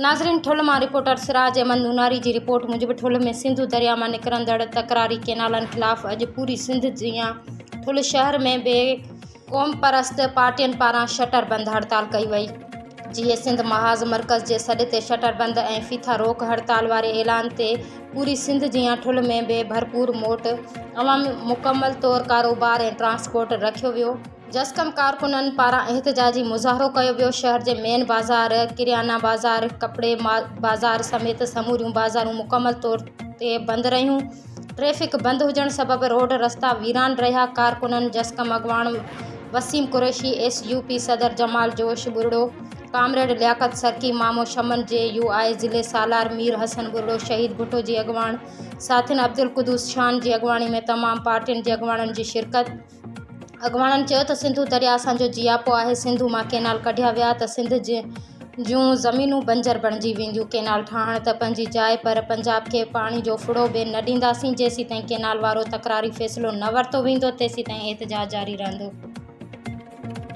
ناظرين ٺل مان رپورٽر سراج احمد نوناري جي رپورٽ موجب ٺل ۾ سنڌو درياء مان نڪرندڙ تڪراري ڪينالن خلاف اڄ پوري سنڌ جيان ٺل شهر ۾ به قومپرست پارٽين پاران شٽر بند هڙتال ڪئي وئي. جيئي سنڌ محاذ مرڪز جي سڏ تي شٽر بند ۽ ڦيٿا روڪ هڙتال واري اعلان تي پوري سنڌ جيان ٺل ۾ به ڀرپور موٽ عوام مڪمل طور ڪاروبار ۽ ٽرانسپورٽ رکيو ويو. جسقم ڪارڪنن پاران احتجاجي مظاهرو ڪيو ويو، شهر جي مين بازار، ڪريانا بازار، ڪپڙي بازار سميت سموريون بازارون مڪمل طور تي بند رهيون، ٽريفڪ بند هجڻ سبب روڊ رستا ويران رهيا، ڪارڪنن جسقم اڳواڻ Waseem Qureshi, S U P صدر جمال جوش ٻرڙو، ڪامريڊ لياقت سرڪي، مامو شمن، جي يو آء ضلعي سالار مير حسن ٻرڙو، شهيد ڀٽو جي اڳواڻ ساٿين عبدالقدوس شان جي اڳواڻي ۾ تمام پارٽين جي اڳواڻن جي شرڪت. اڳواڻن چيو ته سنڌو درياء اسان جو جياپو آهي، سنڌو مان ڪينال ڪڍيا ويا ته سنڌ جون زمينون بنجر بڻجي وينديون، ڪينال ٺاهڻ ته پنهنجي جاء پر پنجاب کي پاڻي جو ڦڙو به نه ڏينداسين، جيسيتائين ڪينال وارو تڪراري فيصلو نه ورتو ويندو تيسيتائين احتجاج جاري رهندو.